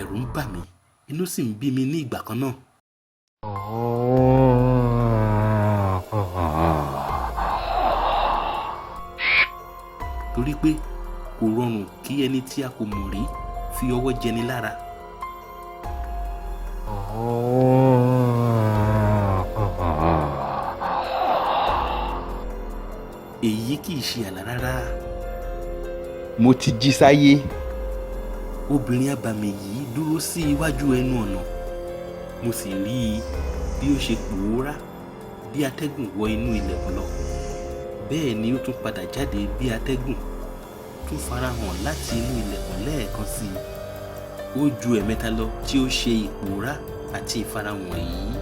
Ẹ̀rù ń bà mí, inú sì ń bí mi ní ìgbà kan náà. Torí pé kò rọrùn kí ẹni tí a kò mọ̀ rí fi ọwọ́ jẹni lára. Èyí kì í ṣe àlá rárá. Mo ti jí sáyé. Obìnrin abàmì yìí dúró sí iwájú ẹnu ọ̀nà. Mo sì rí i bí ó ṣe pòórá bí atẹ́gùn wọ inú ilẹ̀kùn lọ. Bẹ́ẹ̀ ni ó tún padà jáde bí atẹ́gùn, tún farahàn láti inú ilẹ̀kùn lẹ́ẹ̀kan sí i. Ó ju ẹ̀mẹ́ta lọ tí ó ṣe ìpòórá àti ìfarahàn yìí.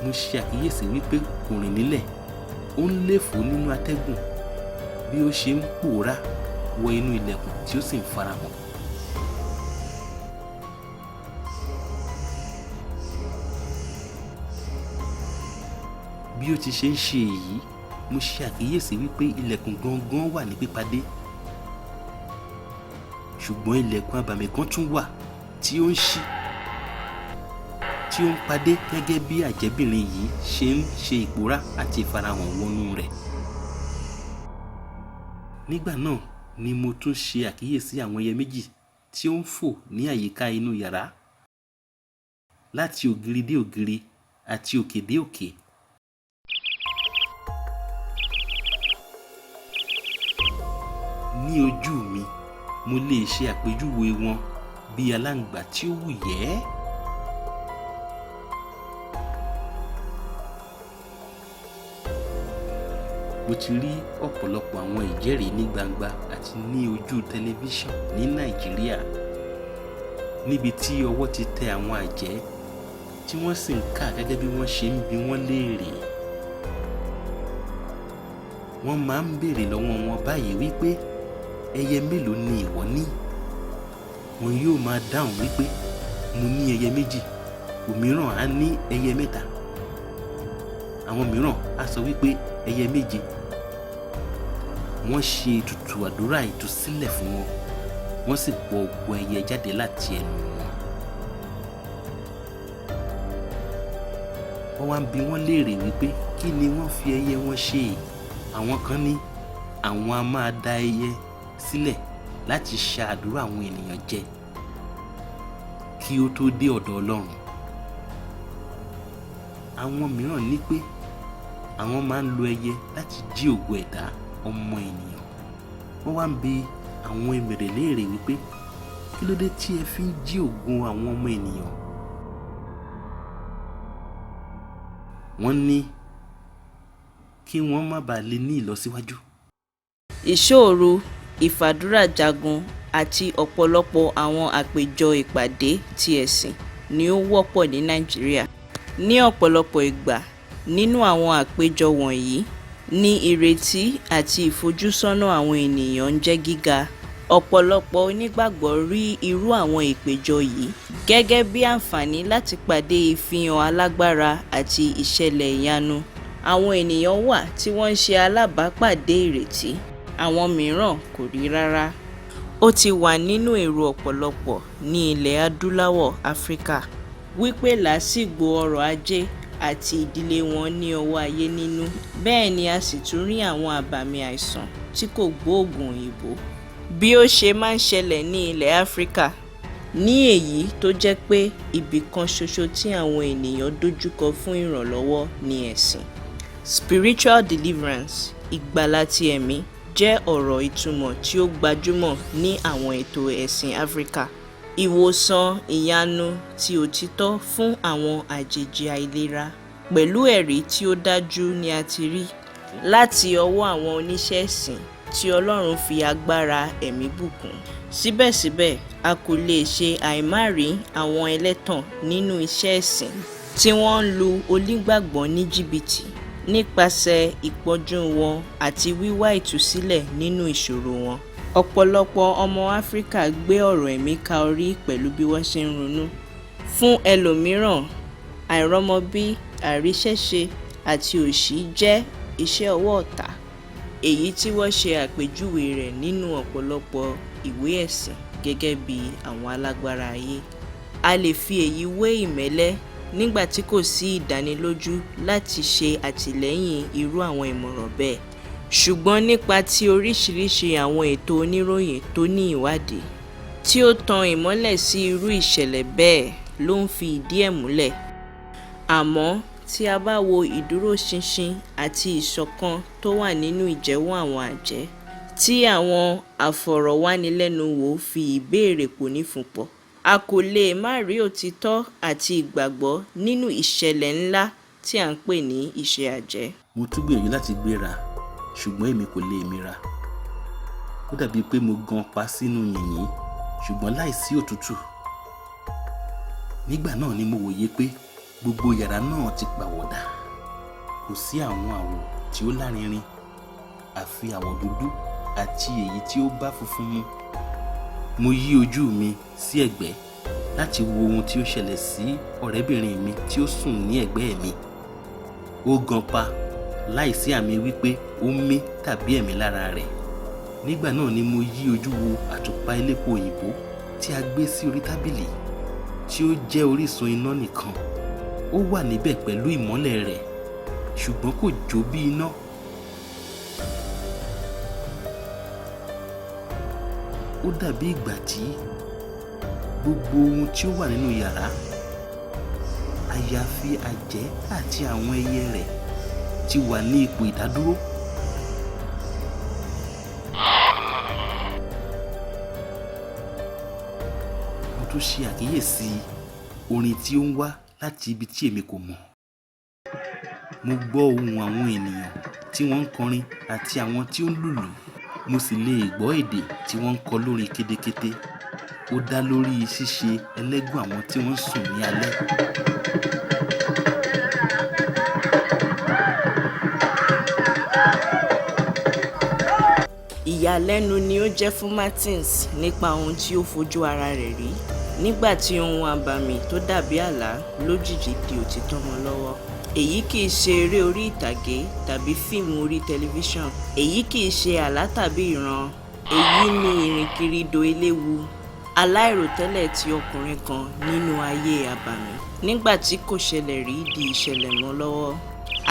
Mo ṣe àkíyèsí wípé kò rìn nílẹ̀, ó ń léfòó nínú atẹ́gùn bí ó ṣe ń pòórá wọ inú ilẹ̀kùn tí ó sì ń farahàn. Bí ó ti ṣe ń ṣe èyí, mo ṣe àkíyèsí wípé ilẹ̀kùn gangan wà ní pípadé. Ṣùgbọ́n ilẹ̀kùn abàmì kan tún wà tí ó ń ṣí, tí ó ń padé gẹ́gẹ́ bí àjẹ́bìnrin yìí ṣe ń ṣe ìpòórá àti ìfarahàn wọnú rẹ̀. Nígbà náà ni mo tún ṣe àkíyèsí àwọn ẹyẹ méjì tí ó ń fò ní àyíká inú yàrá, láti ògiri dé ògiri àti òkè dé òkè. Ní ojú mi, mo lè ṣe àpèjúwe wọn bí aláǹgbá tí ó wùyẹ́. Mo ti rí ọ̀pọ̀lọpọ̀ àwọn ìjẹ́rìí ní gbangba àti ní ojú tẹlifíṣàn ní Nàìjíríà, níbi tí ọwọ́ ti tẹ àwọn àjẹ́ tí wọ́n sì ń kà gẹ́gẹ́ bí wọ́n ṣe ń bi wọ́n léèrè. Wọ́n máa ń béèrè lọ́wọ́ wọn báyìí wípé ẹyẹ mélòó ni ìwọ ní? Wọn yóò máa dáhùn wípé mo ní ẹyẹ méjì, òmíràn á ní ẹyẹ mẹ́ta. Àwọn mìíràn á sọ wípé ẹyẹ méje. Wọ́n ṣe ètùtù àdúrà ìtúsílẹ̀ fún wọn, wọ́n sì pọ ògo ẹyẹ jáde láti ẹnu wọn. Wọ́n wá ń bi wọ́n léèrè wípé kí ni wọ́n fi ẹyẹ wọn ṣe? Àwọn kan ní àwọn a máa da ẹyẹ sílẹ̀ láti ṣa àdúrà àwọn ènìyàn jẹ kí ó tó dé ọ̀dọ̀ Ọlọ́run. Àwọn mìíràn ní pé àwọn máa ń lo ẹyẹ láti jí ògo ẹ̀dá ọmọ ènìyàn. Wọ́n wá ń bi àwọn emèrè léèrè wípé kí ló dé tí ẹ fi ń jí ògo àwọn ọmọ ènìyàn? Wọ́n ní kí wọ́n má bàa lè ní ìlọsíwájú. Ìṣọ́òru, ìfàdúràjagun àti ọ̀pọ̀lọpọ̀ àwọn àpéjọ ìpàdé ti ẹ̀sìn ni ó wọ́pọ̀ ní Nàìjíríà. Ní ọ̀pọ̀lọpọ̀ ìgbà nínú àwọn àpéjọ wọ̀nyí ni ìrètí àti ìfojúsọ́nà àwọn ènìyàn ń jẹ́ gíga. Ọ̀pọ̀lọpọ̀ onígbàgbọ́ rí irú àwọn ìpéjọ yìí gẹ́gẹ́ bí àǹfààní láti pàdé ìfihàn alágbára àti ìṣẹ̀lẹ̀ ìyanu. Àwọn ènìyàn wà tí wọ́n ń ṣe alábàápàdé ìrètí, àwọn mìíràn kò rí rárá. Ó ti wà nínú èrò ọ̀pọ̀lọpọ̀ ní ilẹ̀ adúláwọ̀ Áfíríkà wípé làásìgbò ọrọ̀ ajé àti ìdílé wọn ní ọwọ́ ayé nínú. Bẹ́ẹ̀ ni a sì tún rí àwọn àbàmì àìsàn tí kò gbóògùn òyìnbó. Bí ó ṣe máa ń ṣẹlẹ̀ ní ilẹ̀ Áfíríkà, ní èyí tó jẹ́ pé ibì kan ṣoṣo tí àwọn ènìyàn dojúkọ fún ìrànlọ́wọ́ ni ẹ̀sìn. Spiritual deliverance, ìgbàlà ti ẹ̀mí, jẹ́ ọ̀rọ̀ ìtumọ̀ tí ó gbajúmọ̀ ní àwọn ètò ẹ̀sìn Áfríkà. Ìwòsàn ìyanu ti òtítọ́ fún àwọn àjèjì àìlera pẹ̀lú ẹ̀rí tí ó dájú ni a ti rí láti ọwọ́ àwọn oníṣẹ́ ẹ̀sìn tí Ọlọ́run fi agbára ẹ̀mí bùkún. Síbẹ̀síbẹ̀, a kò lè ṣe àìmárí àwọn ẹlẹ́tàn nínú iṣẹ́ ẹ̀sìn tí wọ́n ń lu onígbàgbọ́ ní jìbìtì nípasẹ̀ ìpọ́njú wọn àti wíwá ìtúsílẹ̀ nínú ìṣòro wọn. Ọ̀pọ̀lọpọ̀ ọmọ Áfríkà gbé ọ̀rọ̀ ẹ̀mí ka orí pẹ̀lú bí wọ́n ṣe ń ronú. Fún ẹlòmíràn, àìrọ́mọbí, àìríṣẹ́ṣe àti òṣì jẹ́ iṣẹ́ ọwọ́ ọ̀tá. Èyí tí wọ́n ṣe àpèjúwe rẹ̀ nínú ọ̀pọ̀lọpọ̀ ìwé ẹ̀sìn gẹ́gẹ́ bí àwọn alágbára ayé. A lè fi èyí wé ìmẹ́lẹ́ nígbà tí kò sí ìdánilójú láti ṣe àtìlẹ́yìn irú àwọn ìmọ̀ràn bẹ́ẹ̀. Ṣùgbọ́n nípa ti oríṣiríṣi àwọn ètò oníròyìn tó ní ìwádìí, tí ó tan ìmọ́lẹ̀ sí irú ìṣẹ̀lẹ̀ bẹ́ẹ̀ ló ń fi ìdí ẹ̀ múlẹ̀. Àmọ́ tí a bá wo ìdúróṣinṣin àti ìṣọ̀kan tó wà nínú ìjẹ́wọ́ àwọn àjẹ́, tí àwọn afọ̀rọ̀wánilẹ́nuwò fi ìbéèrè pònífunpọ̀, a kò lè má rí òtítọ́ àti ìgbàgbọ́ nínú ìṣẹ̀lẹ̀ ńlá tí à ń pè ní iṣẹ́ àjẹ́. Mo tún gbìyànjú láti gbéra, ṣùgbọ́n èmi kò lè mira. Ó dàbíi pé mo gan pa sínú yìnyín, ṣùgbọ́n láìsí òtútù. Nígbà náà ni mo wòye pé gbogbo yàrá náà ti pàwọ̀dà. Kò sí àwọn àwọ̀ tí ó lárinrin, àfi àwọ̀ dúdú àti èyí tí ó bá funfun mu. Mo yí ojú mi sí ẹ̀gbẹ́ láti wo ohun tí ó ṣẹlẹ̀ sí ọ̀rẹ́bìnrin mi tí ó sùn ní ẹ̀gbẹ́ mi. Ó gan pa láìsí àmì wípé ó ń mí tàbí ẹ̀mí lára rẹ̀. Nígbà náà ni mo yí ojú wo àtùpà elépo òyìnbó tí a gbé sí orí tábìlì tí ó jẹ́ orísun iná nìkan. Ó wà níbẹ̀ pẹ̀lú ìmọ́lẹ̀ rẹ̀, ṣùgbọ́n kò jó bí iná. Ó dàbí ìgbà tí gbogbo ohun tí ó wà nínú yàrá, àyàfi àjẹ́ àti àwọn ẹyẹ rẹ̀, ti wà ní ipò ìdádúró. Mo tún ṣe àkíyèsí orin tí ó ń wá láti ibi tí èmi kò mọ̀. Mo gbọ́ ohùn àwọn ènìyàn tí wọ́n ń kọrin àti àwọn tí ó ń lùlù. Mo sì lè gbọ́ èdè tí wọ́n ń kọ lórin kétékété. Ó dá lórí ṣíṣe ẹlẹ́gùn àwọn tí wọ́n ń sùn ní alẹ́. Ìyàlẹ́nu ni ó jẹ́ fún Martins nípa ohun tí ó fojú ara rẹ̀ rí nígbà tí ohun abàmì tó dàbí àlá lójijì di òtítọ́ mọ́ lọ́wọ́. Èyí kìí ṣe eré orí ìtàgé tàbí fíìmù orí tẹlifíṣàn. Èyí kìí ṣe àlá tàbí ìran. Èyí ni ìrìnkèrindò eléwu aláìròtẹ́lẹ̀ ti ọkùnrin kan nínú ayé abàmì nígbà tí kò ṣẹlẹ̀ rí di ìṣẹ̀lẹ̀ mọ́ lọ́wọ́.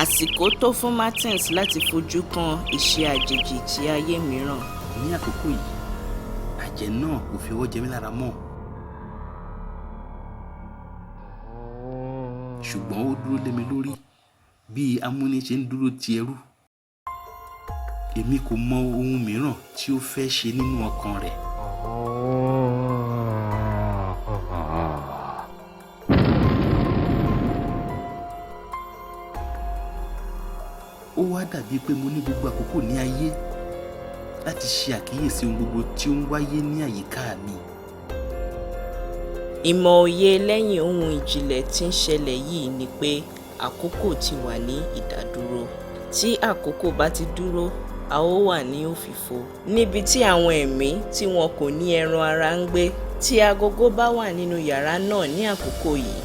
Àsìkò tó fún Martins láti fojú kan ìṣe àjèjì ti ayé mìíràn. Ní àkókò yìí, àjẹ́ náà kò fi ọwọ́ jẹ mí lára mọ́. Ṣùgbọ́n ó dúró lé mi lórí bí amúniṣe ń dúró ti ẹrú. Èmi kò mọ ohun mìíràn tí ó fẹ́ ṣe nínú ọkàn rẹ̀. Ó wá dàbí pé mo ní gbogbo àkókò ní ayé láti ṣe àkíyèsí ohun gbogbo tí ó ń wáyé ní àyíká mi. Ìmọ̀ òye lẹ́yìn ohun ìjìnlẹ̀ tí ń ṣẹlẹ̀ yìí ni pé àkókò ti wà ní ìdádúró. Tí àkókò bá ti dúró, a ó wà ní òfìfo. Níbi tí àwọn ẹ̀mí tí wọn kò ní ẹran ara ń gbé. Tí agogo bá wà nínú yàrá náà ní àkókò yìí,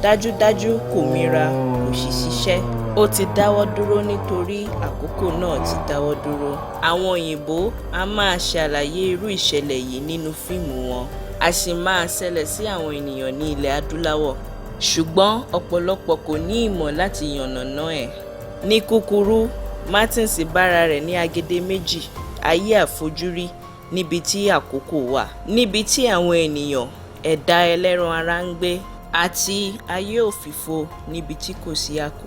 dájúdájú kò mira, kò sì ṣiṣẹ́. Ó ti dáwọ́ dúró nítorí àkókò náà ti dáwọ́ dúró. Àwọn òyìnbó a máa ṣàlàyé irú ìṣẹ̀lẹ̀ yìí nínú fíìmù wọn, a sì máa ṣẹlẹ̀ sí àwọn ènìyàn ní ilẹ̀ adúláwọ̀. Ṣùgbọ́n ọ̀pọ̀lọpọ̀ kò ní ìmọ̀ láti yànnàná ẹ̀. Ní kúkurú, Martins bára rẹ̀ ní agede méjì ayé àfojúrí níbi tí àkókò wà, níbi tí àwọn ènìyàn ẹ̀dá ẹlẹ́ran ara ń gbé, àti ayé òfìfo níbi tí kò sí àkókò.